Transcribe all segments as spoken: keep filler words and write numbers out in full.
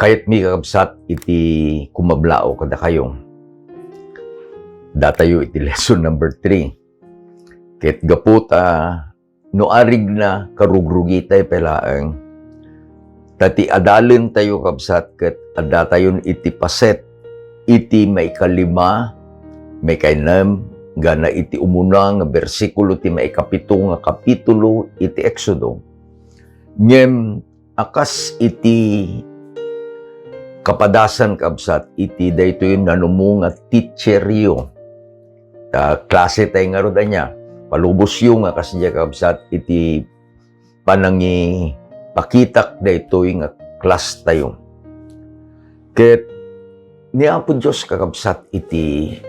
Kayatmi, kakabsat, iti kumablaaw kadakayo. Datayo iti lesson number three. Ket gapu ta no arigna, karugrugitay pay laeng. Ta ti adalentayo, kabsat, ket addatayon iti paset iti maikalima, maikainnem, gana iti umuna nga bersikulo ti maikapito nga kapitulo iti Exodo. Ngem a kas iti kapadasan, kabsat, iti daytoy nanumo nga teacheryo. Ta klase tay ngarud ania. Palubosyo nga kasdiay, kabsat, iti panangipakitak daytoy nga class tayo. Ket ni Apo Dios, kakabsat, iti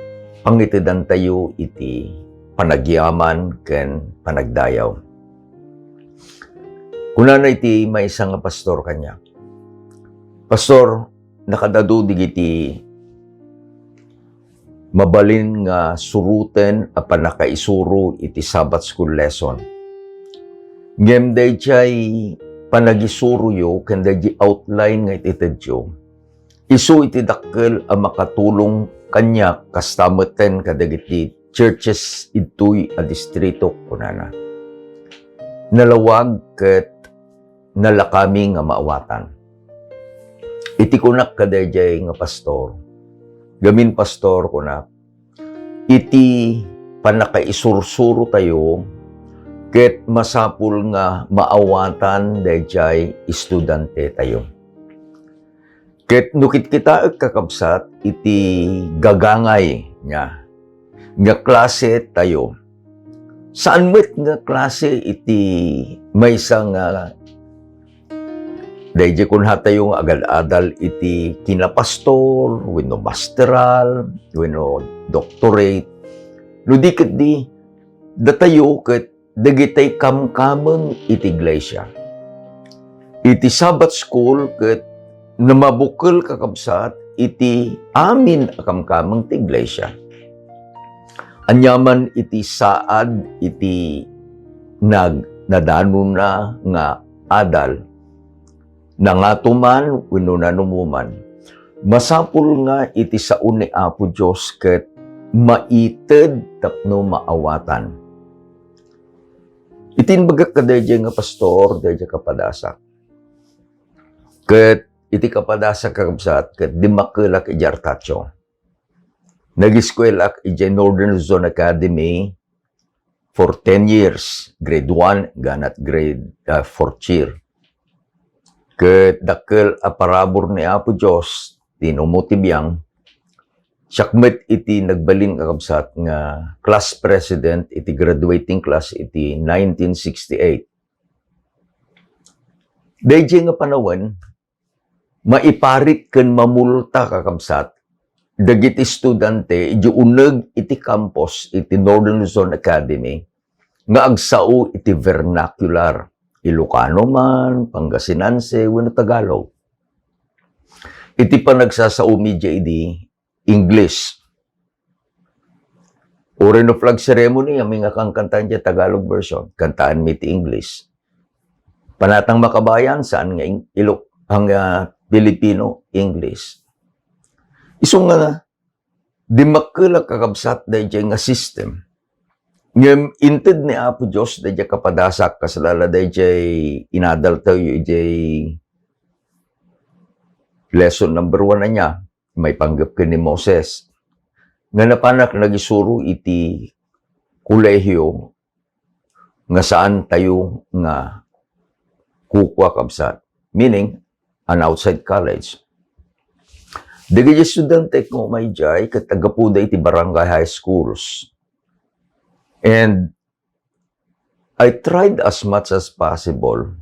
pangitedantayo iti panagyaman ken panagdayaw. Kunana iti maysa nga pastor kaniak, "Pastor, nakadadu digiti mabalin nga suroten a pannakaisuro iti Sabbath School lesson. Ngem daydiay panagisuroyo ken daydiay outline nga itedyo, isu iti dakkel a makatulong kaniak kasta metten kadagiti churches idtoy a distrito," kunana. Nalawag ket nalakami nga maawatan. Iti kunak kadaydiay nga pastor, "Gamin, pastor," kunak, "iti pannakaisursuro tayo ket masapul nga maawatan daydiay estudante tayo." Ket no kitkitaek, kakabsat, iti gagangay niya nga klase tayo, saan met nga klase iti maysa nga daydiay kunatayo nga agad-adal iti kinapastor, wenno masteral, wenno doctorate. No di ketdi, datayo ket dagitay kamkameng iti iglesia. Iti Sabbath School ket namabukel, kakabsat, iti amin a kamkameng ti iglesia. Aniaman iti saad iti nag-, nadanonna nga adal, nangato man wenno nanumo man, masapul nga iti sao ni Apo Dios ket maited tapno maawatan. Iti imbagak kadaydiay nga pastor, daydiay kapadasak. Ket iti kapadasak, kakabsat, ket dimmakkelak idiay Artatio. Nag-eskuelak idiay Northern Luzon Academy for ten years, grade one, ganat grade, ah, fourth year. Ket dakkel a parabur ni Apo Dios, ti inumo ti biang, siak met iti nagbalin, kakabsat, nga class president iti graduating class iti nineteen sixty-eight. Daydiay nga panawen, maiparit ken mamulta, kakabsat, dagiti estudante idi uneg iti campus iti Northern Luzon Academy nga agsao iti vernacular, Ilocano man, Pangasinanse, wenno Tagalog. Iti panagsasaomi idiay idi, English. Uray no flag ceremony, amin nga kankantaen ti Tagalog version, kantaenmi ti English. Panatang Makabayan, saan nga Eng-, Ilok-, ang, ah, Filipino, English. Isu nga, dimmakkelak, kakabsat, daydiay nga system. Ngem inted ni Apo Dios daydiay kapadasak, kasla la daydiay inadaltayo idiay lesson number one ania, maipanggep ken ni Moses, nga napanak nagisuro iti kolehiyo nga saan tayo nga kukua, kabsat. Meaning, an outside college. Dagiti estudiante nga umay idiay ket aggapuda iti barangay high schools. And I tried as much as possible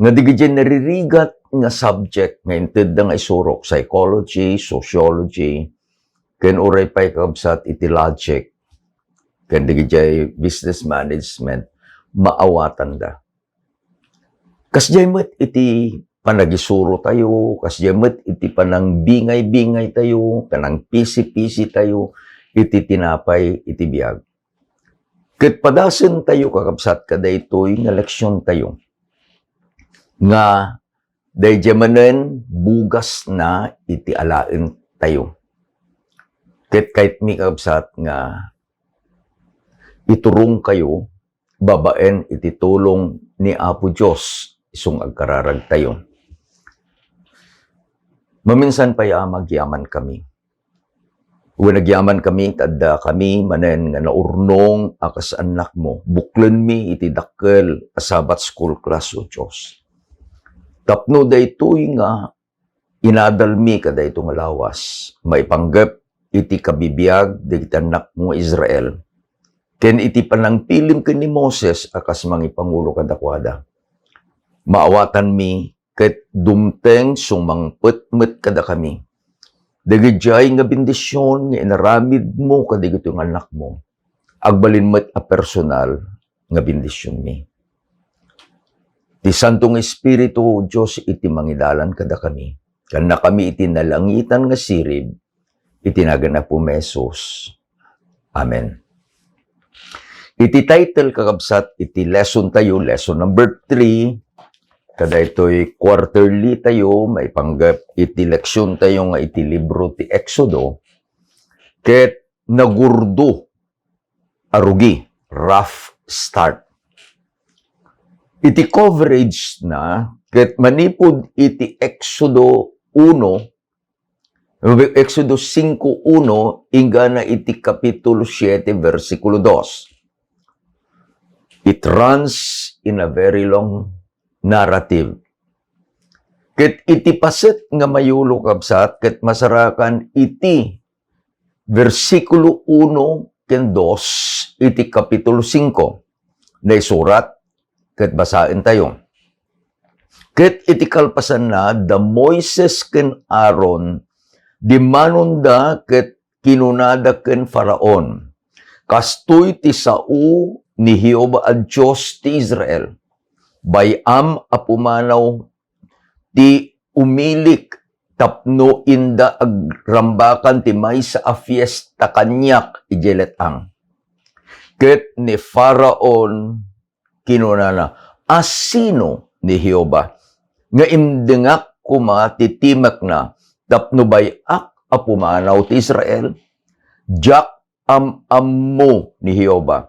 nga dagiti naririgat nga subject nga intedda nga isurok, psychology, sociology, ken uray pay, kabsat, iti logic, ken dagiti business management, maawatanda. Kasdiay met iti panagisuro tayo, kasdiay met iti panangbingay-bingay tayo, panangpisi-pisi tayo iti tinapay iti biag. Ket padasen tayo, kakabsat, kadaytoy nga leksion tayo nga Daydiay manen bugasna iti alaentayo. Ket kayatmi, kakabsat, nga iturongkayo babaen iti tulong ni Apo Dios isu nga agkararagtayo. Maminsan pay a magyamankami. Wen, agyamankami ta addakami manen nga naurnong a kas annakmo. Buklenmi iti dakkel a Sabbath school class, O Dios. Tapno daytoy nga inadalmi kadaytoy nga lawas, maipanggep iti kabibiag dagiti annakmo nga Israel, ken iti panangpilim ken ni Moses a kas mangipangulo kadakuada. Maawatanmi ket dumteng sumangpet met kadakami. Dagidiay nga bendision nga inaramidmo kadagitoy nga annakmo, agbalin met a personal nga bendisionmi. Ti Santo nga Espiritu, O Dios, iti mangidalan kadakami, kannakami iti nalangitan nga sirib, iti nagan Apo mi Jesus. Amen. Iti title, kakabsat, iti lesson tayo, lesson number three, kadaytoy quarterly tayo, maipanggep iti leksion tayo nga iti libro ti Exodo, ket nagurdo a rugi, rough start. Iti coverage na, ket manipud iti Exodo uno, Exodo cinco uno, inggana iti Kapitulo siete, bersikulo dos. It runs in a very long narrative. Ket iti paset nga mayulo, kabsat, ket masarakan iti bersikulo uno ken dos iti Kapitulo cinco. Naisurat, ket basaentayo. Ket iti kalpasanna, da Moises ken Aaron, dimmanonda ket kinunada ken Faraon, "Kastoy ti sao ni Jehovah a Dios ti Israel. Bay-am a pumanaw ti umilik tapno inda agrambakan ti maysa a fiesta kaniak idiay let-ang." Ket ni Faraon kinunana, "Asino ni Jehovah nga imdengak koma ti timekna tapno bay-ak a pumanaw ti Israel? Diak am-ammo ni Jehovah,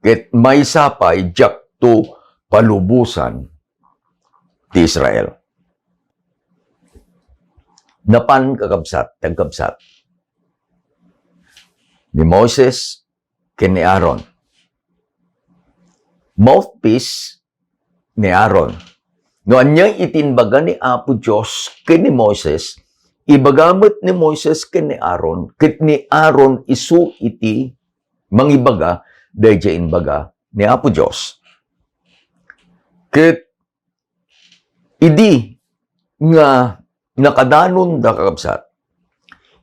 ket maysa pay diakto palubosan ti Israel." Napan, kakabsat, tagkabsat, ni Moises ken ni Aaron. Mouthpiece ni Aaron. No ania iti imbaga ni Apo Dios ken ni Moises, ibaga met ni Moises ken ni Aaron, ket ni Aaron isu iti mangibaga daydiay imbaga ni Apo Dios. Ket idi nga nakadanonda, kakabsat,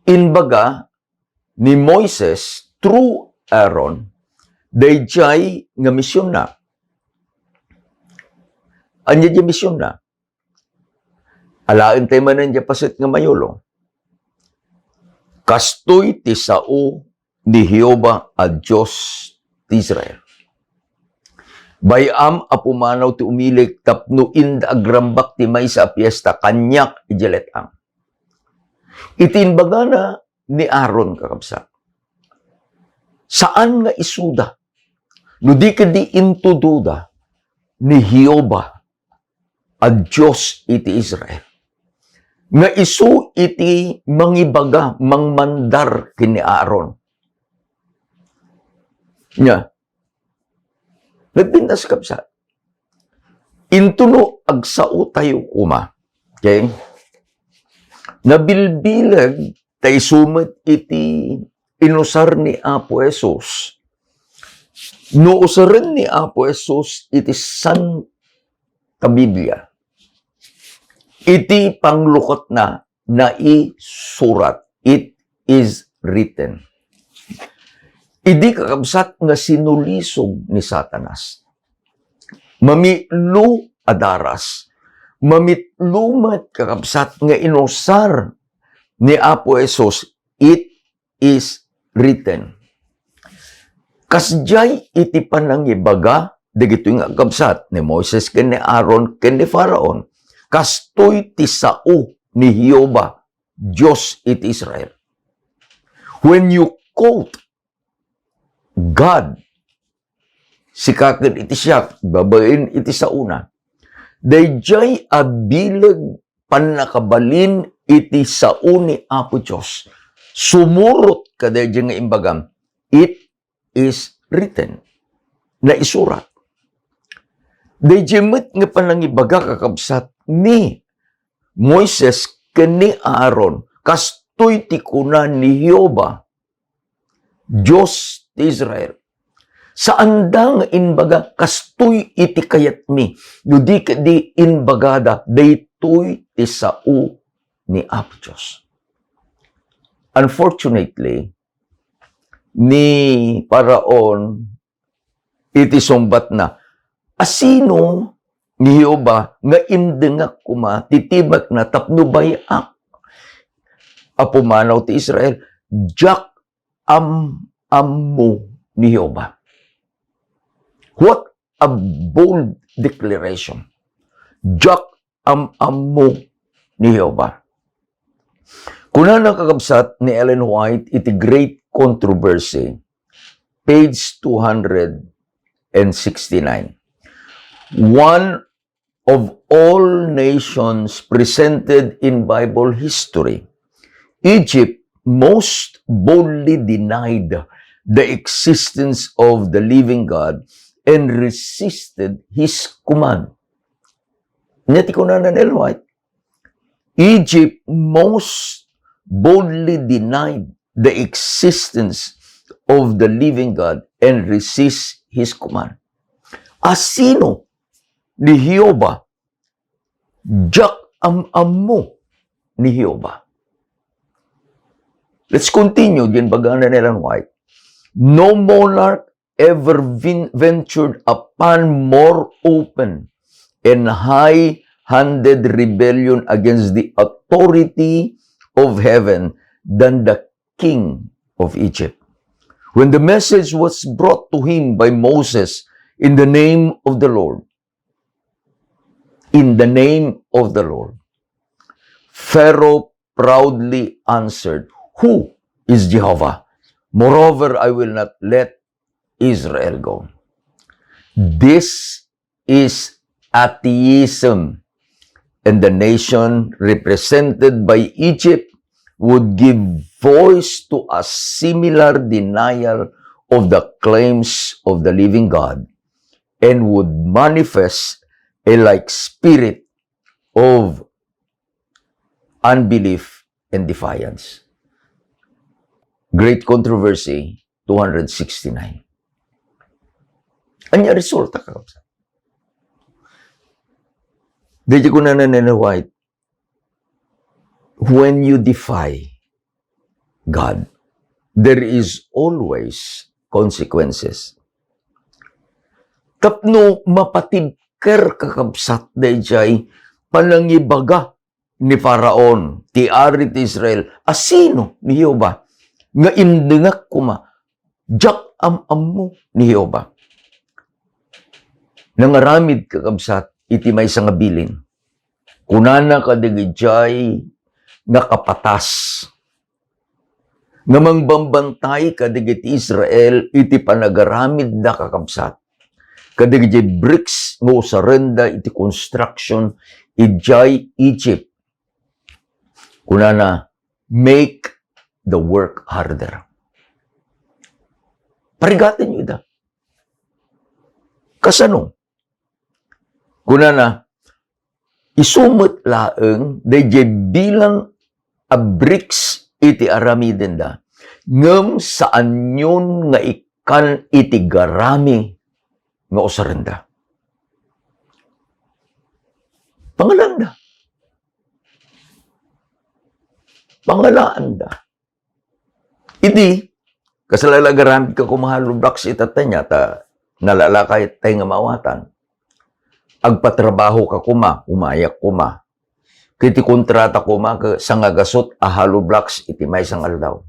imbaga ni Moises through Aaron daydiay nga misionna. Ania diay misionna? Alaentayo manen diay paset nga mayulo. "Kastoy ti sao ni Jehovah a Dios ti Israel. Bay-am a pumanaw ti umilik tapno inda agrambak ti maysa a fiesta kaniak idiay let-ang." Iti imbagana ni Aaron, kakabsat, saan nga isuda, no di ketdi intudoda ni Jehovah a Dios iti Israel, nga isu iti mangibaga, mangmandar ken ni Aaron. Nia, nagpintas, kabsat. Intono agsaotayo koma. Okay? Nabilbileg ta isu met iti inusar ni Apo Jesus. No usaren ni Apo Jesus iti Santa Biblia, iti panglukotna, naisurat, "It is written." Idi, kakabsat, nga sinulisog ni Satanas, mamitlo a daras, mamitlo met, kakabsat, nga inusar ni Apo Jesus, "It is written." Kasdiay iti panangibaga dagitoy nga agkabsat ni Moises ken ni Aaron ken ni Faraon, kastoy ti sao ni Jehovah, Dios iti Israel. When you quote God, sika ken iti siak, babaen iti saona, daydiay a bileg pannakabalin iti sao ni Apo Dios, sumurot kadaydiay nga imbagam, "It is written." Naisurat. Daydiay met nga panangibaga, kakabsat, ni Moises ken ni Aaron, "Kastoy ti kuna ni Jehovah, Dios ti Israel." Saanda nga imbaga, "Kastoy iti kayatmi," no di ketdi imbagada, "Daytoy ti sao ni Apo Dios." Unfortunately, ni Faraon iti sungbatna, "Asino ni Jehovah nga imdengak koma ti timekna tapno bay-ak a pumanaw ti Israel? Diak am-ammo ni Jehovah." What a bold declaration! "Diak am-ammo ni Jehovah." Kunana, kakabsat, ni Ellen White iti Great Controversy, page two hundred sixty-nine, "One of all nations presented in Bible history, Egypt most boldly denied the existence of the living God and resisted his command." Ania ti kunana ni Ellen White? "Egypt most boldly denied the existence of the living God and resist his command." Asino ni Jehovah? Diak am-ammo ni Jehovah. Let's continue, diay imbagana ni Ellen White. "No monarch ever vin-, ventured upon more open and high-handed rebellion against the authority of heaven than the king of Egypt. When the message was brought to him by Moses in the name of the Lord, in the name of the Lord, Pharaoh proudly answered, 'Who is Jehovah? Moreover, I will not let Israel go.'" This is atheism, and the nation represented by Egypt would give voice to a similar denial of the claims of the living God and would manifest a like spirit of unbelief and defiance. Great Controversy two hundred sixty-nine. Ania resulta, kakabsat? Daydiay kunana ni Ellen White, "When you defy God, there is always consequences." Tapno mapatibker, kakabsat, daydiay panangibaga ni Faraon, ti ari ti Israel, "Asino ni Jehovah nga imdengak koma? Diak am-ammo ni Jehovah." Nangaramid, kakabsat, iti maysa nga bilin. Kunana kadagiti nga kapatas nga mangbambantay kadagiti Israel iti panagaramidda, kakabsat, kadagiti bricks nga usarenda iti construction idiay Egypt. Kunana, "Make the work harder." Parigatenyo ida. Kasano? Kunana, "Isu met laeng daydiay bilang a bricks iti aramidenda, ngem saanyon nga ikkan iti garami nga usarenda." Pangalaanda. Pangalaanda. Idi, kasla la agaramidka koma hollow blocks ita, ta ania ta nalalakat tay nga maawatan. Agpatrabahoka koma, umayak koma. Ket ti kontrata koma ket sangagasut a hollow blocks iti maysa nga aldaw.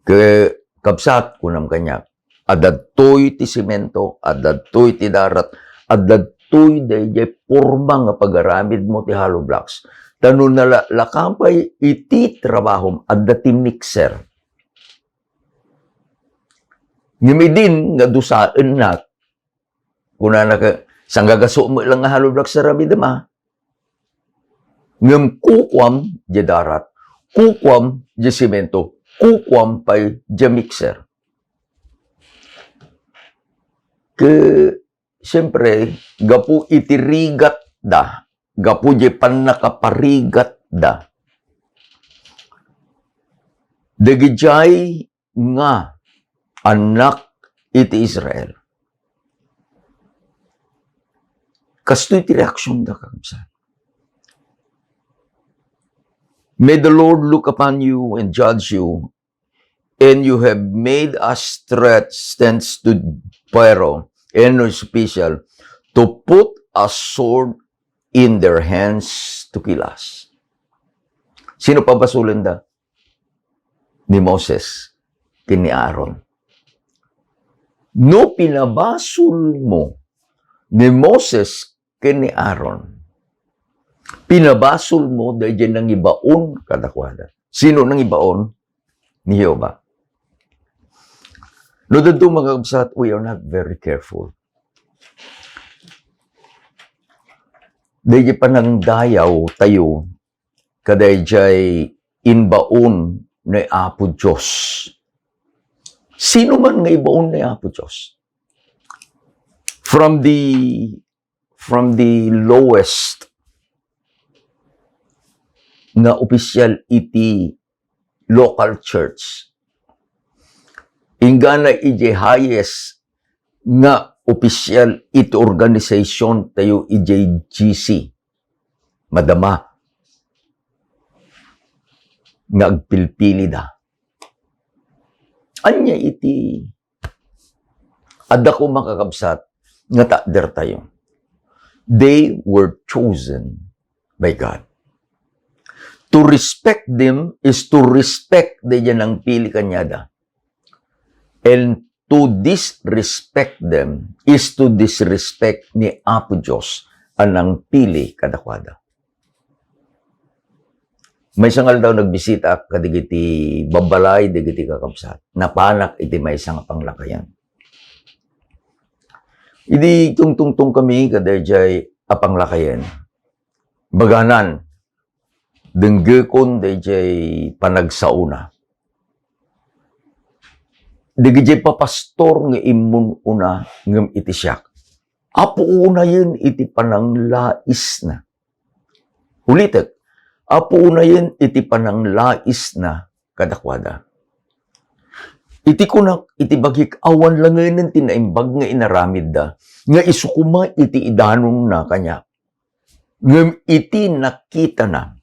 Ket, kabsat, kunam kaniak, adda daytoy ti semento, adda daytoy ti darat, adda Daydiay porma nga pagaramidmo ti hollow blocks. Ta no nalaklaka pay iti trabahom, adda ti mixer. Ngem idin nga dusaennak, kunana ka, "Sangagasuo met lang nga hollow blocks aramidem, a." Ngem kukuam diay darat, kukuam diay semento, kukuam pay diay mixer. Ke, siyempre, gapu iti rigatda, gapu diay pannakaparigatda, dagidiay nga annak iti Israel. Kastoy ti reaksionda, kakabsat. "May the Lord look upon you and judge you, and you have made us threats to Pharaoh and his official to put a sword in their hands to kill us." Sino pabasulenda? Ni Moses ken ni Aaron. No pinabasolmo ni Moses ken ni Aaron, pinabasolmo daydiay nangibaon kadakuada. Sino nangibaon? Ni Jehovah. No dadduma, kakabsat, we are not very careful. Daydiay panangdayawtayo kadaydiay imbaon ni Apo Dios. Sino man nga ibaon ni Apo Dios? From the, from the lowest nga opisyal iti local church, inggana idiay highest nga opisyal iti organisasiontayo idiay G C, madama nga agpilpilida. Ania iti adda koma, kakabsat, nga takdertayo? They were chosen by God. To respect them is to respect daydiay nangpili kaniada. And to disrespect them is to disrespect ni Apo Dios a nangpili kadakuada. Maysa nga aldaw, nagbisitaak kadagiti babbalay dagiti kakabsat. Napanak iti maysa nga panglakayen. Idi tungtungtong kami kadaydiay a panglakayen, baganan, denggekon daydiay panagsaona. Dagidiay papastor nga immun-una ngem iti siak. Apo, unayen iti pananglaisna. Ulitek, apo, unayen iti pananglaisna kadakuada. Iti kunak, iti bagik, awan langenen ti naimbag nga inaramidda, nga isu koma iti idanonna kaniak. Ngem iti nakitana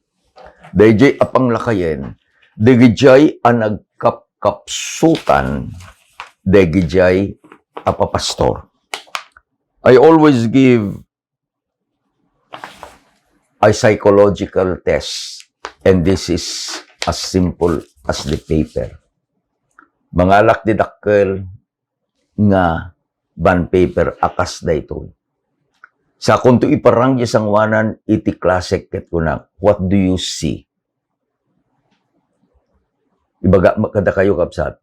daydiay a panglakayen, dagidiay a nagkapkapsutan dagidiay a papastor. I always give a psychological test, and this is as simple as the paper. Mangalak ti dakkel nga bond paper a kas daytoy. Sakonto iparang diay sangoanan iti klase ket kunak, "What do you see?" Ibaga kadakayo, kabsat,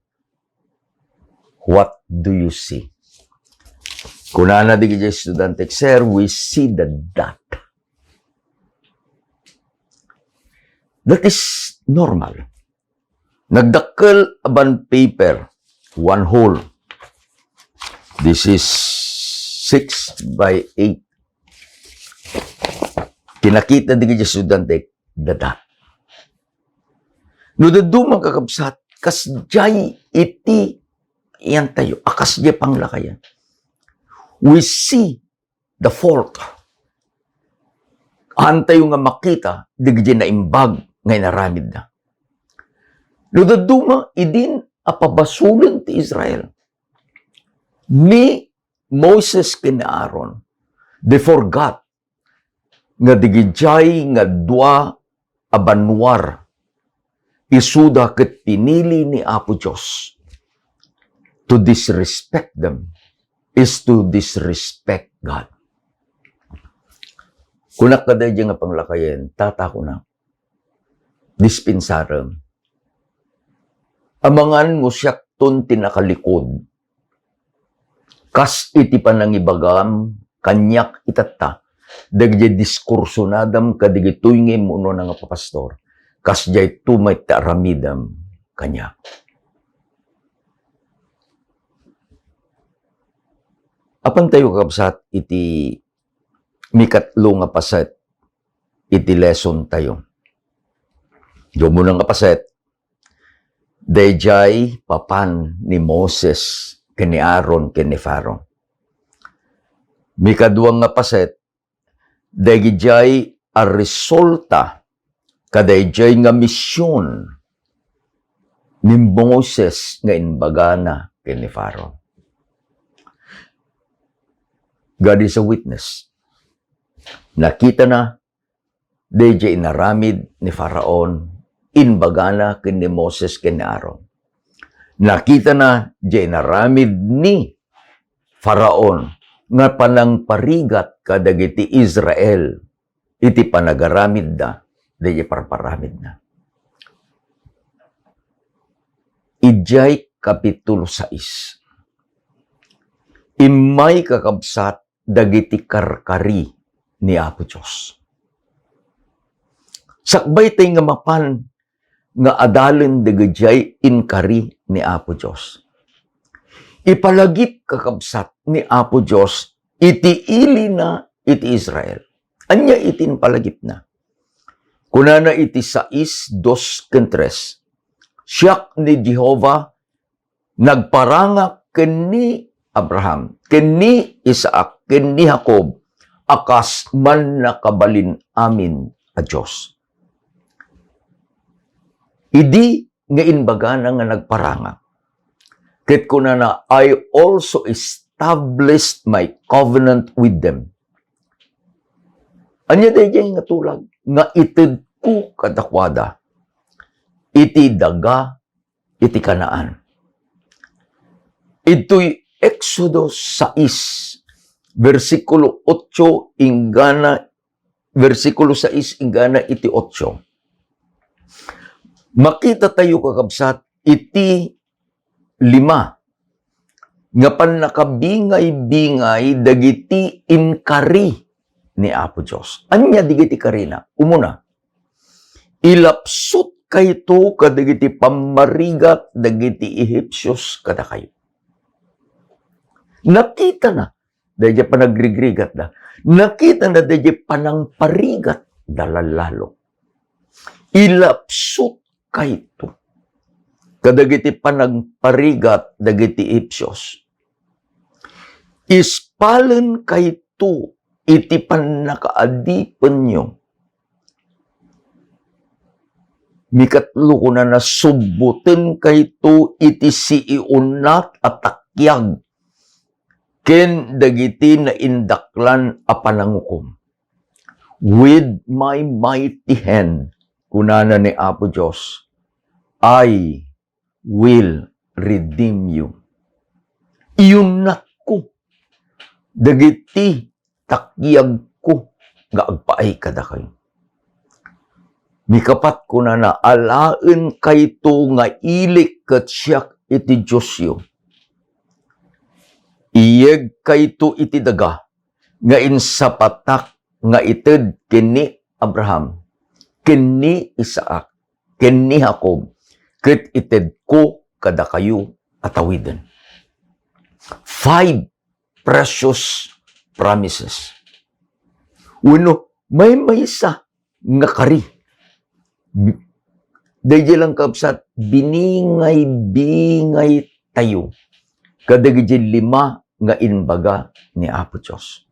"What do you see?" Kunana dagidiay estudiantek, "Sir, we see the dot." That is normal. Nagdakkel a bond paper, one whole. This is six by eight. Kinakita dagidiay estudiantek, dada. No dadduma, kakabsat, kasdiay iti iyantayo, a kasdiay panglakayen. We see the fault. Haantayo nga makita dagiti naimbag nga inaramidna. No dadduma, idin a pabasolen ti Israel, ni Moses ken ni Aaron, they forgot nga digidiay nga dua a banua, isuda ket pinili ni Apo Dios. To disrespect them is to disrespect God. Kunak kadaydin nga panglakayen, Tata, kunak, dispensarem. Amangan no siakton ti nakalikud, kas iti panangibagam kaniak itatta, dagiti diskursonadam kadigitoy nga immuno nga papastor, kasdiay to met ti aramidem kaniak. Apan tayo, kakabsat, iti mikatlo nga paset iti lesson tayo. Iti umuna nga paset, daydiay papan ni Moses ken ni Aaron ken ni Faro. Mikadua nga paset, daydiay a resulta kadaydiay nga mision ni Moses nga imbagana ken ni Faro. God is a witness. Nakitana daydiay inaramid ni Faraon, imbagana ken ni Moses ken ni Aaron. Nakitana daydiay inaramid ni Faraon nga panangparigat kadagiti Israel iti panagaramidda, daydiay parparamidna. Idiay Kapitulo sais, immay, kakabsat, dagiti karkari ni Apo Dios. Sakbay tay nga mapan nga adalen dagiti inkari ni Apo Dios. Ipalagip, kakabsat, ni Apo Dios iti ilina iti Israel. Ania iti impalagipna? Kunana iti sais, dos ken tres, "Siak ni Jehovah, nagparangak ken ni Abraham, ken ni Isaac, ken ni Jacob, a kas mannakabalin-amin a Dios." Idi nga imbagana nga nagparangak, ket kunana, "I also established my covenant with them." Ania daydiay nga tulag nga itedko kadakuada iti daga iti Canaan? Itoy Exodo sais, bersikulo otso inggana, bersikulo sais inggana iti otso. Makita tayo, kakabsat, iti lima nga pannakabingay-bingay dagiti inkari ni Apo Dios. Ania dagiti karina? Umuna, "Ilapsutkayto kadagiti pammarigat dagiti Ehipsios kadakayo." Nakitana daydiay panagrigrigatda. Nakitana daydiay panangparigatda lallalo. "Ilapsutkayto kadagiti panangparigat dagiti Ehipsios. Ispalenkayto iti pannakaadipenyo." Mikatlo, kunana, "Subbotenkayto iti siiunnat a takiag ken dagiti naindaklan a panangukom. With my mighty hand," kunana ni Apo Dios, "I will redeem you." Iyunnatko dagiti takiagko nga agpaay kadakayo. Mikapat, kunana, "Alaenkayto nga ilik ket siak iti Diosyo. Iyegkayto iti daga nga insapatak nga ited ken ni Abraham, ken ni Isaac, ken ni Jacob, ket itedko kadakayo a tawiden." Five precious promises. Wenno, maymaysa nga kari. Bi-, daydiay lang, kabsat, biningay-bingay tayo kadagiti lima nga imbaga ni Apo Dios.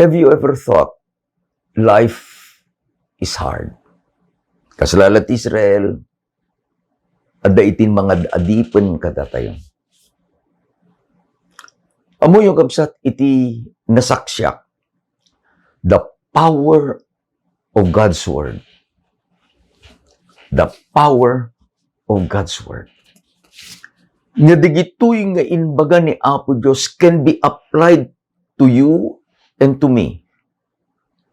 Have you ever thought life is hard? Kasla latta ti Israel, adda iti mangad-adipen kadatayo. Ammoyo, kabsat, iti nasaksiak, the power of God's word. The power of God's word. Nga dagitoy nga imbaga ni Apo Dios can be applied to you and to me.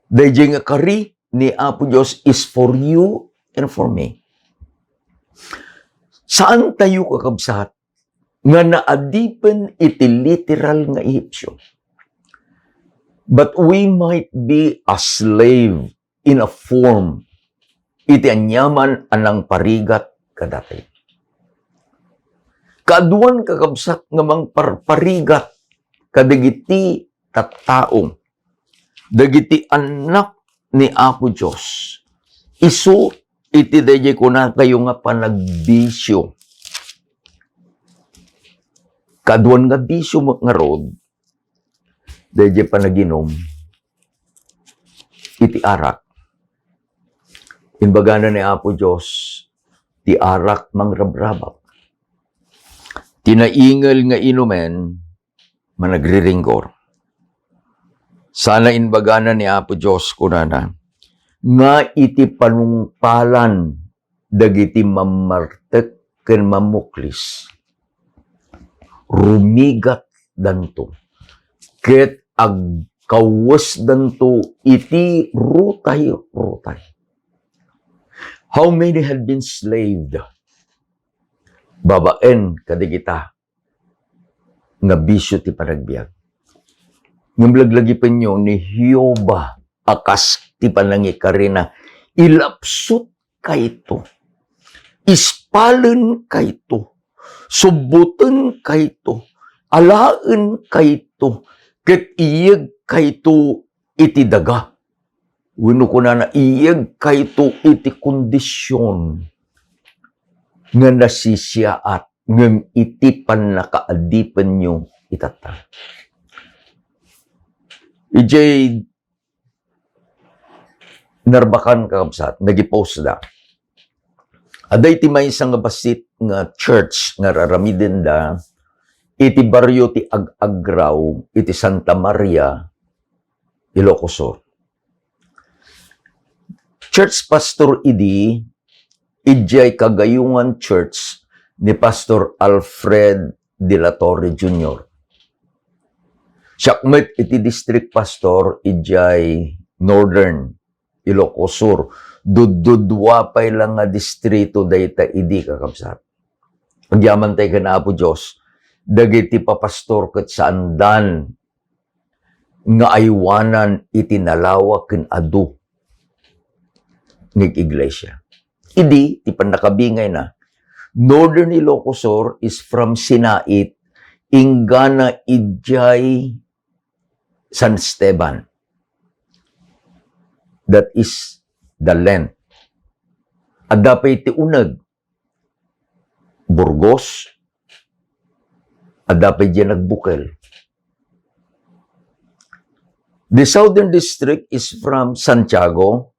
Daydiay nga kari ni Apo Dios is for you and for me. Saan tayo, kakabsat, nga naadipen iti literal nga Ehipsyo. But we might be a slave in a form iti aniaman a nangparigat kadatayo. Kaaduan, kakabsat, nga mangparparigat kadagiti tattao, dagiti annak ni Apo Dios, isu iti daydiay kunatayo nga panagbisio. Kaaduan nga bisio met ngarud, daydiay panaginum iti arak. Imbagana ni Apo Dios, ti arak mangrabrabak. Ti naingel nga inumen, managriringgor. Sana imbagana ni Apo Dios, kunana, nga iti panungpalan dagiti mammartek ken mamuklis, rumigatdanto ket agkawesdanto iti rutay-rutay. How many had been slaved babaen kadagita nga bisio ti panagbiag? Ngem laglagipenyo ni Jehovah a kas ti panangikarina, ilapsutkayto, ispalentkayto, subbutenkayto, alaenkayto, ket iyegkayto iti daga. Wenno kunana, iyegkayto iti kondision nga nasisiaat ngem iti pannakaadipenyo itatta. Idiay Narbacan, kakabsat, nagipostda. Adda iti maysa nga bassit nga church nga raramidenda iti barrio ti Ag-agraw iti Santa Maria, Ilocos Sur. Church pastor idi idiay Kagayungan Church ni Pastor Alfred de la Torre Junior. Siak met iti district pastor idiay Northern Ilocos Sur. Duddudua pay la nga distrito dayta idi, kakabsat. Agyamantay ken Apo Dios, dagiti papastor ket saandan nga aywanan iti nalawa ken adu nga iglesia. Idi, ti pannakabingayna, Northern Ilocos Sur is from Sinait, inggana idiay San Esteban. That is the length. Adda pay ti uneg, Burgos, adda pay diay nagbukel. The Southern District is from Santiago,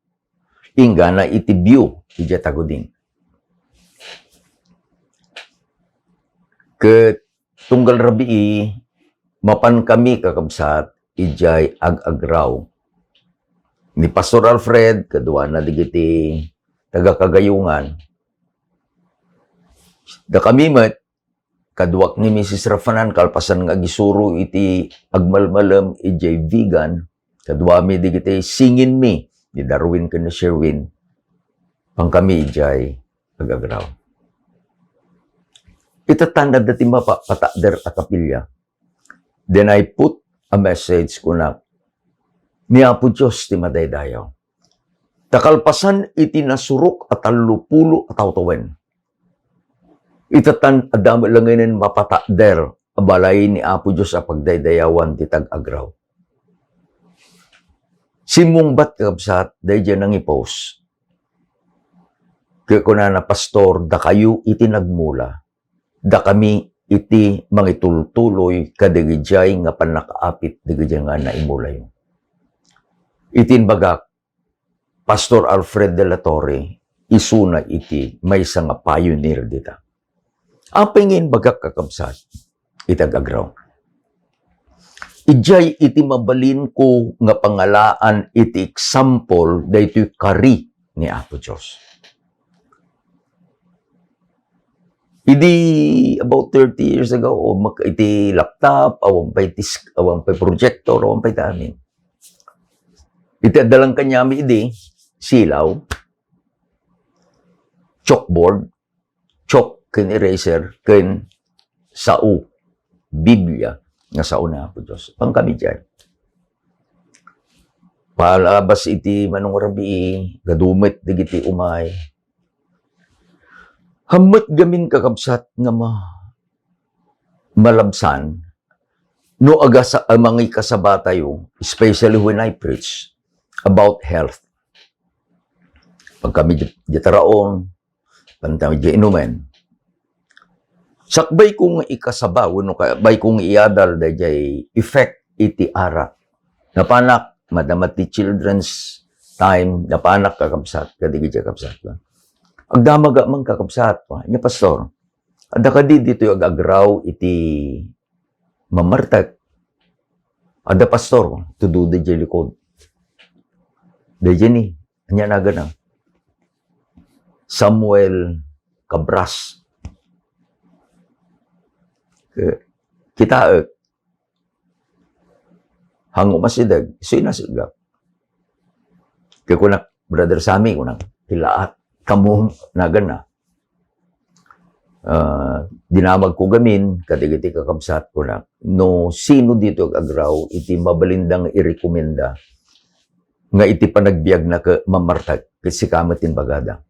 inggana iti Bio, idiay Tagudin. Ket tunggal rabii, mapankami, kakabsat, idiay Ag-agraw ni Pastor Alfred, kaduana dagiti taga-Kagayungan. Dakami met, kaduak ni Misis Rafanan, kalpasan nga agisuro iti agmalmalem idiay Vigan, kaduami dagiti singinmi, ni Darwin ken ni Sherwin, pankami idiay Ag-agraw. Itatta, adda ti mapa-, patakder a kapilya. Then I put a message, kunak, ni Apo Dios ti madaydayaw. Ta kalpasan iti nasurok a tallopulo a tawen, itatta, adda met laengen mapatakder a balay ni Apo Dios a pagdaydayawan ti Ag-agraw. Simmungbat, kakabsat, daydiay nangipost. Ket kunana, "Pastor, dakayo iti nagmula. Dakami iti mangitultuloy kadagidiay nga pannakaapit dagiti nga naimulayo." Iti imbagak, Pastor Alfred de la Torre, isuna iti maysa nga pioneer dita. Apay nga imbagak, kakabsat, iti Ag-agraw? Idiay iti mabalinko nga pangalaan iti example daytoy kari ni Apo Dios. Idi about thirty years ago, o mak-, iti laptop, awan pay tis-, awan pay projector, awan pay ti amin. Iti adda lang kaniami idi, silaw, chalkboard, chalk ken eraser, ken sao, Biblia, nga sao ni Apo Dios. Apan kami diay. Palabas iti manungrabii, gadumet dagiti umay. Hammet gamin, kakabsat, nga ma-, malabsan no agasa-, a mangikasabatayo, especially when I preach about health. Pagkami di, di taraon, pantami di inumen. Sakbay ko nga ikasaba, wenno ka-, bay ko nga iadal dayjay effect iti arak. Napanak, madama ti children's time, napanak, kakabsat, kadagiti kakabsat. Agdamagak man, kakabsat, nia, Pastor, adda kadi ditoy ag-agraw iti mamartek? Adda, Pastor, tudo dayjay likod. Dayjay ni, ania naganna? Samuel Cabras. Ki-, kitaek. Hango masideg, isu inasegak. Kaya kunak, Brother Sammy, kunak, kilaat, kamo, naganna. Ah, dinamag ko gamin, kadagiti kakabsat, kunak, no sino ditoy ag-agraw iti mabalinda nga irekomenda nga iti panagbiagna ket mamartek, ket sika met ti imbagada.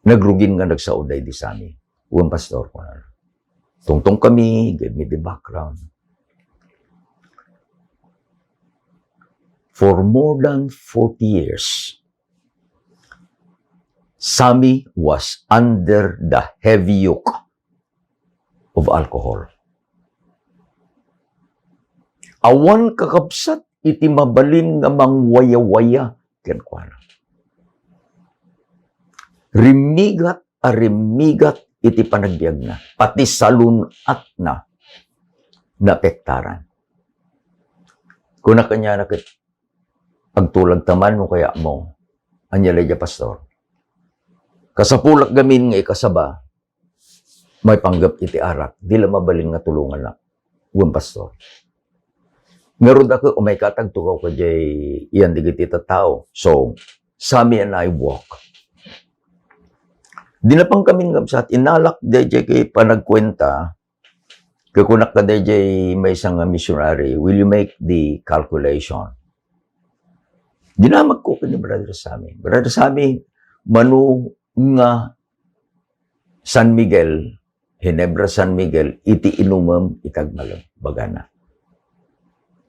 Nagrugin nga nagsao daydi Sammy. Wen, Pastor, kunana. Tungtong kami, give me the background. For more than forty years, Sammy was under the heavy yoke of alcohol. Awan, kakabsat, iti mabalin nga mangwayawaya kenkuana. Rimmigat a rimmigat iti panagbiagna, pati salun-atna naapektaran. Kuna kaniana ket, "Agtulag ta man no kayatmo." Ania daydiay, Pastor? Kasapulak gamin nga ikasaba, maipanggep iti arak, di la mabalin nga tulongannak. Wen, Pastor. Ngarud a ket umayka, agtugaw kadiay iyan dagiti tattao. So, Sammy and I walk. Di napan kami nga kabsat, inalak daydiay ket panagkuenta, ket kunak kadaydiay maysa nga missionary, "Will you make the calculation?" Dinamagko ken ni Brother Sammy. "Brother Sammy, mano nga San Miguel, Ginebra San Miguel, iti inumem iti agmalem?" Bagana.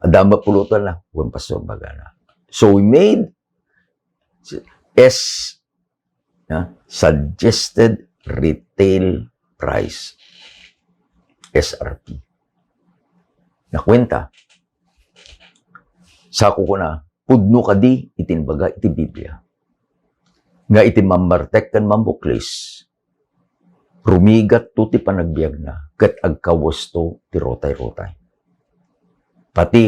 "Adda mapulotanna?" "Wen, Pastor," bagana. So we made S, na, suggested retail price, S R P. Nakuenta. Sa kukuna, pudno kadi iti inbaga iti Biblia nga iti mammartek ken mambuklis, rumigatto ti panagbiagna ket agkawesto ti rutay-rutay. Pati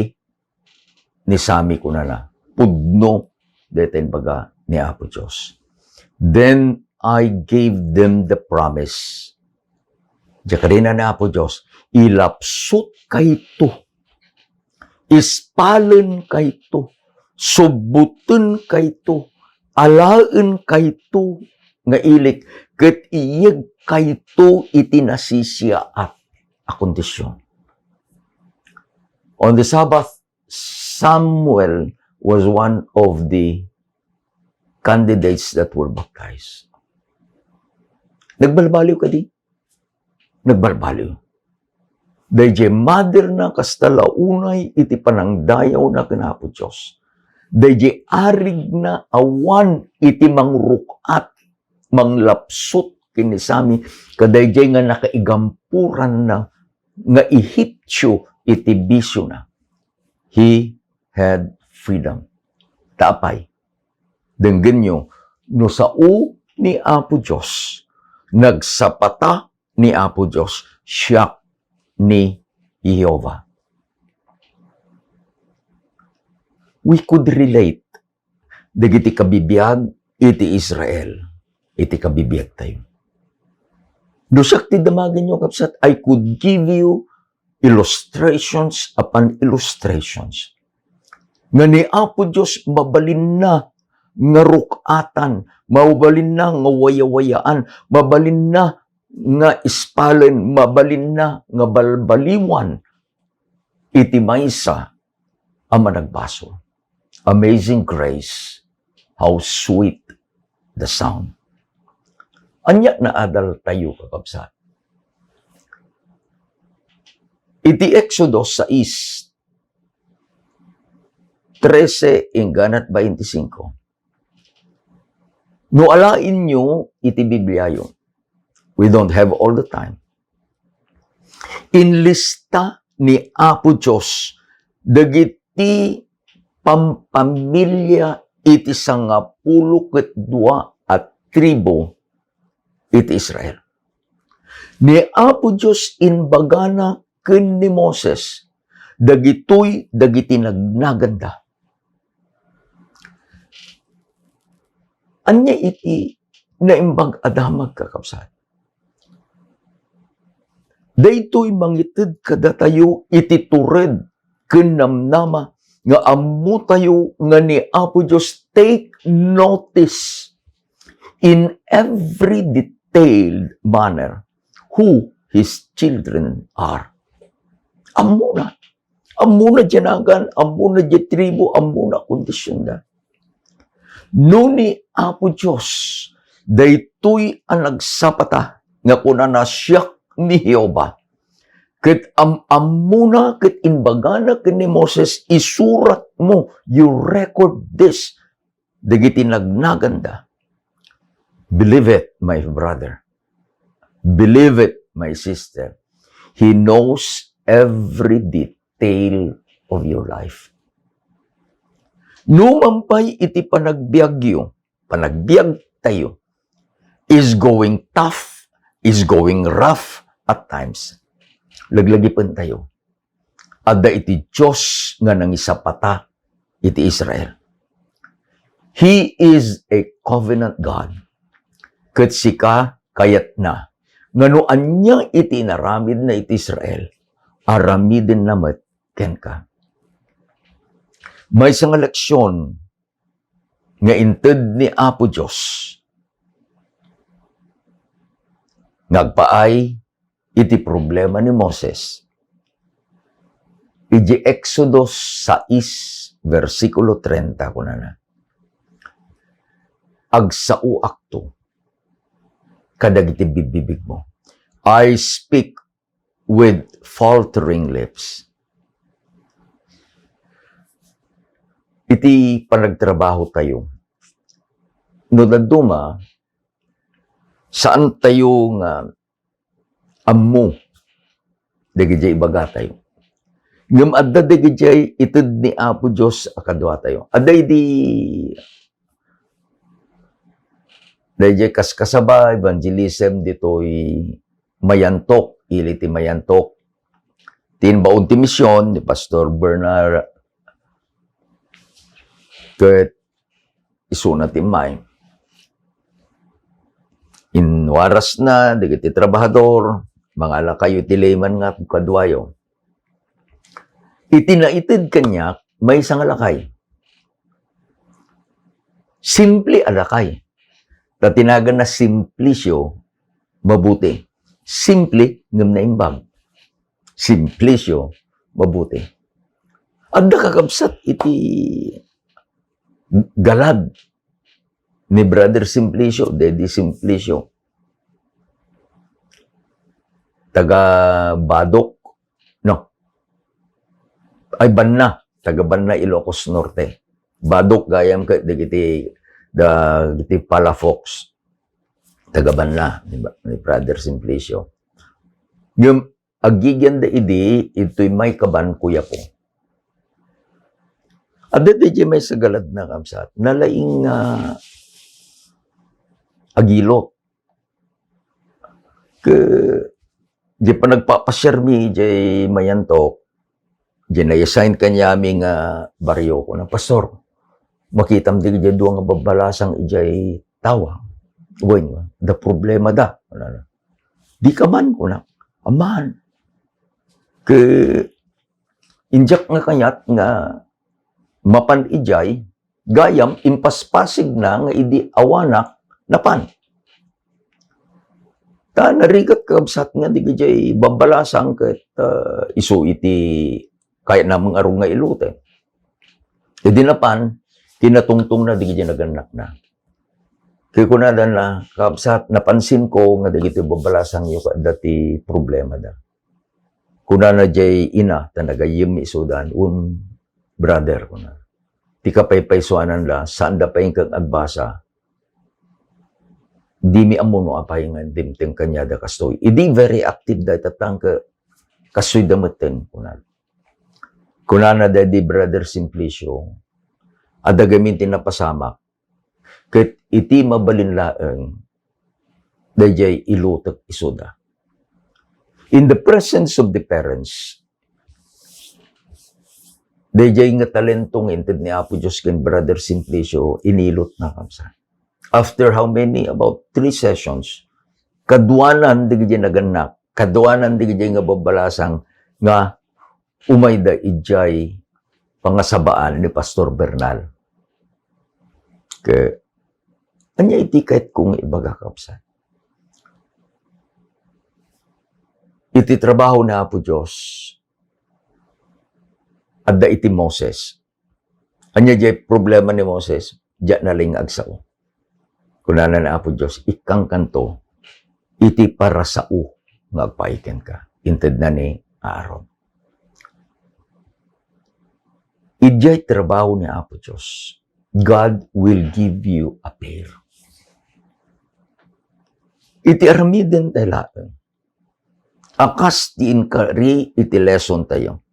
ni Sammy, kunana, pudno dayta inbaga ni Apo Dios. Then I gave them the promise. Diay karina ni Apo Dios, ilapsutkayto, ispalenkayto, subbotenkayto, alaenkayto nga ilik, ket iyegkayto iti nasisiaat a kondisyon. On the Sabbath, Samuel was one of the candidates that were baptized. Nagbalbaliw kadi? Nagbalbaliw. Daydiay mother na kasta la unay iti panangdayawna ken Apo Dios. Daydiay arig na awan iti mangruk-at, manglapsut ken ni Sammy, kadaydiay nga nakaigampuranna nga ihitsyo iti bisiona. He had freedom. Ta apay, denggenyo, no sao ni Apo Dios, nagsapata ni Apo Dios, siak ni Jehovah. We could relate dagiti kabibiag iti Israel, iti kabibiagtayo. No siak ti damagenyo, kabsat, I could give you illustrations upon illustrations. nga ni Apo Dios mabalinna nga ruk-atan, mabalinna nga wayawayaan, mabalinna nga ispalen, mabalinna nga balbaliwan iti maysa a managbasol. Amazing grace, how sweet the sound. Ania naadal tayo, kakabsat? Iti Exodo sais, trese ingganat bainti singko. No alaenyo iti Bibliayo, we don't have all the time. Inlista ni Apo Dios dagiti pampamilia iti sangapulo ket dua a tribu iti Israel. Ni Apo Dios imbagana ken ni Moses dagitoy dagiti nagnaganda. Ania iti naimbag a damag, kakabsat? Daytoy mangited kadatayo iti tured ken namnama nga ammotayo nga ni Apo Dios take notice in every detailed manner who his children are. Ammona. Ammona diay nagan, ammona diay tribu, ammona kondisionda. No ni Apo Dios, daytoy a nagsapata nga kunana, "Siak ni Jehovah," ket am-ammona ket imbagana ken ni Moses, "Isuratmo, you record this," dagiti nagnaganda. Believe it, my brother. Believe it, my sister. He knows every detail of your life. No man pay iti panagbiagyo, panagbiag tayo, is going tough, is going rough at times. Laglagipen tayo. Adda iti Dios nga nangisapata iti Israel. He is a covenant God. Ket sika, kayatna nga no ania iti inaramidna iti Israel, aramidenna met kenka. Maysa nga leksion nga inted ni Apo Dios nga agpaay iti problema ni Moses. Iti Exodo sais, bersikulo trenta, kunana, "Agsaoakto kadagiti bibbibigmo. I speak with faltering lips." Iti panagtrabaho tayo, no dadduma, saan tayo nga ammo dagiti ibagatayo. Ngem adda dagiti ited ni Apo Dios a kaduatayo. Adda idi, daydiay kaskasaba, evangelism ditoy Mayantok, ili ti Mayantok. Ti imbaon ti mision ni Pastor Bernard ket isuna ti immay. Inwarasna dagiti trabahador, mangalakayo ti layman nga kaduayo. Iti naited kaniak, maysa nga lakay. Simple a lakay. Ta ti naganna Simplicio, mabuti. Simple ngem naimbag. Simplicio, mabuti. Adda, kakabsat, iti galad ni Brother Simplicio, Daddy Simplicio. Taga Badoc, no? Ay, Banna. Taga Banna, Ilocos Norte. Badoc gayam ket dagiti, dagiti Palafox. Taga Banna ni, ni Brother Simplicio. Ngem, agigianda idi, itoy maikaban, Kuya po. Adda di maysa galadna, kabsat. Nalaing nga agilot. Ke, di panagpapasiarmi, di Mayantok, di na-assign kaniami nga barrio, kuna, "Pastor, makitam di, di dua nga babbalasang idiay Tawa." Wen, da problema da. Ano, ano. "Di ka man," kuna. "Aman." Ke, injak nga kayat nga mapan idiay, gayam, impaspasigna nga idi awanak, napan. Ta narigat, kakabsat, nga dagijay babbalasang ket, ah, isu iti kayatna nga arog nga iluten. Idi napan, kinatungtongna dagijay nagannakna. Ket kunada na, "Kakabsat, napansinko nga dagiti babbalasangyo ket adda ti problemada." Kunana jay ina, ta nagayyem isudan, "Un, brother," kuna, "ti kapaypaysuanan la, saanda pay nga agbasa. Dimi ammo no apay nga dimteng kaniada kastoy." Idi very active dayta tangke, "Kastoy da metten," kuna. Kunana daydi Brother Simplicio, "Adda gamin ti napasamak, ket iti mabalin laeng, dayjay ilutek isuda." In the presence of the parents, dayjay nga talento nga inted ni Apo Dios ken Brother Simplicio, inilotna, kakabsat. After how many? About three sessions, kaduanan dagiti nagannak, kaduanan dagiti nga babbalasang nga umayda idiay pangasabaan ni Pastor Bernal. Ket ania iti kayatko nga ibaga, kakabsat? Iti trabaho ni Apo Dios, adda iti Moses. Ania jay problema ni Moses? Diak nalaing nga agsao. Kunana ni Apo Dios, "Ikkangkanto iti parasao nga agpaay kenka." Intedna ni Aaron. Idiay trabaho ni Apo Dios, God will give you a pair. Iti aramiden tayo laeng, a kas ti inkari iti lesson tayo,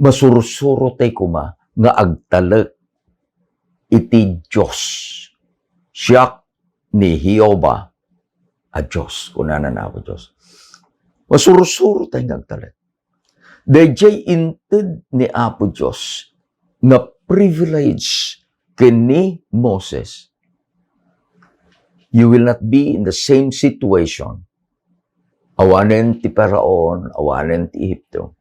masursuro tay koma nga agtalek iti Dios. "Siak ni Jehovah a Dios," kunana ni Apo Dios. Masursuro tay nga agtalek. Dayjay inted ni Apo Dios nga privilege ken ni Moses. You will not be in the same situation. Awanen ti Faraon, awanen ti Ehipto.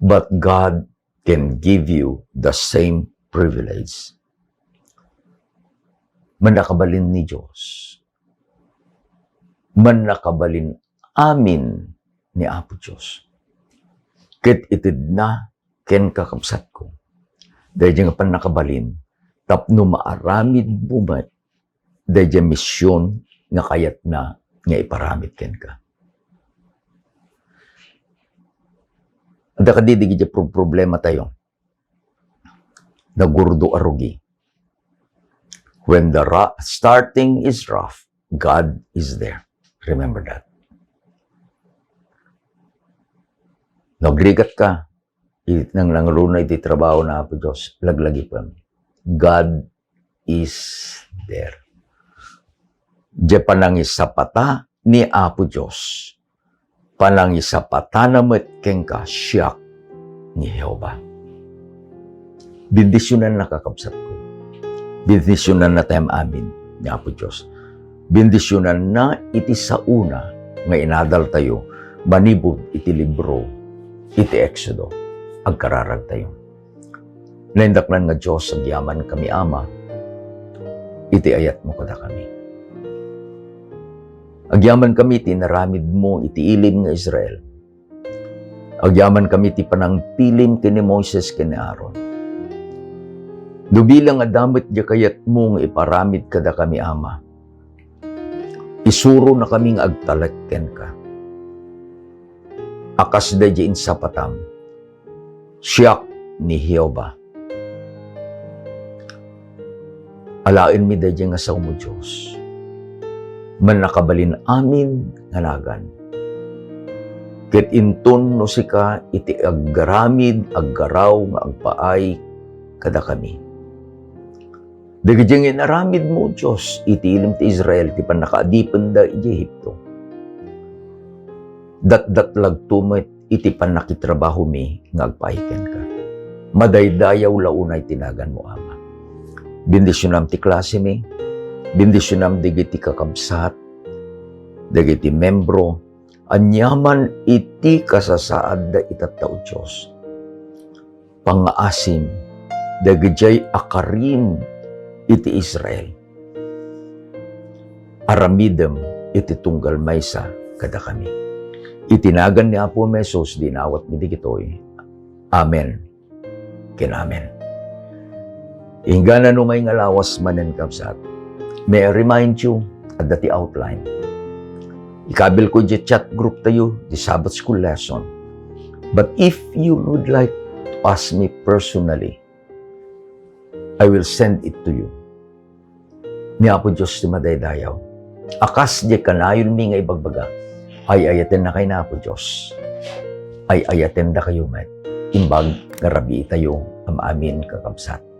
But God can give you the same privilege. Mannakabalin ni Dios. Mannakabalin amin ni Apo Dios. Ket itedna kenka, kabsatko, daydi nga pannakabalin tapno maaramidmo met daydi mision nga kayatna nga iparamid kenka. Adda kadi dagiti pro-, problema tayo. Nagurdo a rugi. When the ra-, starting is rough, God is there. Remember that. No agrigat ka, it-, nang nangruna iti trabaho na Apo Dios, laglagipem. God is there. Diay panangisapata ni Apo Dios, panangisapatana met kenka, "Siak ni Jehovah." Bendisionanna, kakabsatko. Bendisionanna tayo amin ni Apo Dios. Bendisionanna iti saona nga inadaltayo manipud iti libro iti Exodo. Agkararagtayo. Naindaklan nga Dios, agyamankami, Ama, iti ayatmo kadakami. Agyamankami iti inaramidmo iti ilim nga Israel. Agyamankami iti panangpilim ken ni Moises ken ni Aaron. No bilang adda met diay kayatmo nga iparamid kadakami, Ama, isuronakami nga agtalek kenka. A kas daydi insapatam, "Siak ni Jehovah." Alaenmi daydi nga saomo, Dios. Mannakabalin amin nga nagan. Ket inton no sika iti agaramid, aggaraw nga agpaay kadakami. Dagiti nga inaramidmo, Dios, iti ilim ti Israel, ti pannakaadipenda idiay Egipto. Datdatlagto met iti pannakitrabahomi nga agpaay kenka. Madaydayaw la unay ti naganmo, Ama. Bendisionam ti klasemi, bendisionam dagiti kakabsat, dagiti membro, aniaman iti kasasaadda ita, O Dios. Pangngaasim, dagijay a karim iti Israel. Aramidem iti tunggal maysa kadakami. Iti nagan ni Apo Jesus, dinawatmi dagitoy. Amen ken amen. Inggana no may nga lawas manen, kabsat, may I remind you, adda ti outline. Ikabilko iti chat group tayo, the Sabbath School lesson. But if you would like to ask me personally, I will send it to you. Ni Apo Dios ti madaydayaw. A kas diay kanayonmi nga ibagbaga, ay-ayatennakay ni Apo Dios. Ay-ayatendakayo met. Imbag nga rabiitayo, amin, kakabsat.